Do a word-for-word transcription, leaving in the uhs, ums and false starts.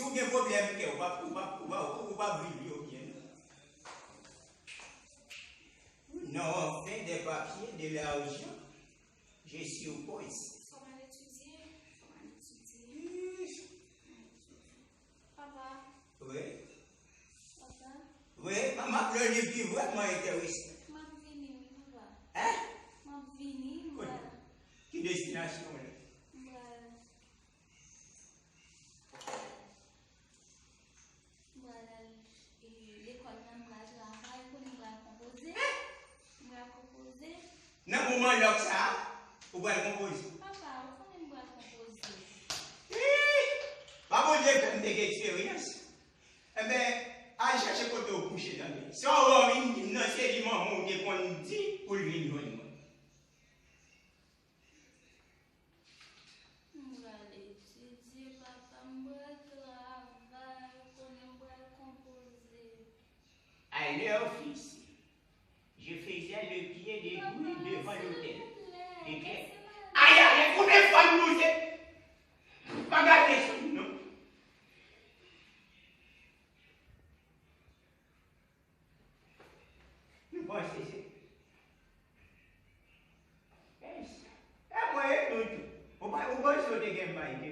Ou gen pwoblèm kè, ou pa, ou pa, ou pa, ou pa vin yo byen, non. Non, enfin, des papiers, de l'argent, je suppose. Fò m al etidye, fò m al etidye. Papa. Wi. Papa. Wi, m ap li yon liv ki vrèman enteresan. M ap vini, wi, papa. Hein? M ap vini, m pral. Ki destinasyon w ye? M pral. M pral al, e, lekòl la, m pral travay, konnen m pral konpoze. M pral konpoze. Nan moman lòk sa a, ou pral konpoze. Papa, ou konnen m pral konpoze. Ih! Pa Bondye fè m te gen eksperyans. Enben, al chèche kote w kouche, tande. Sa w wè w vin di m nan, se li manman w te konn di pou l vin jwenn mwen. M pral etidye, papa, m pral travay, ou konnen m pral konpoze. À l'heure fixée, je faisais le pied de grue devant l'autel de Claire. Ay, ay, ay, konbyen fwa nou se pa gade sou nou? Nou panse se. E mwen e nou tou. Ou pa, ou panse yo te gen may de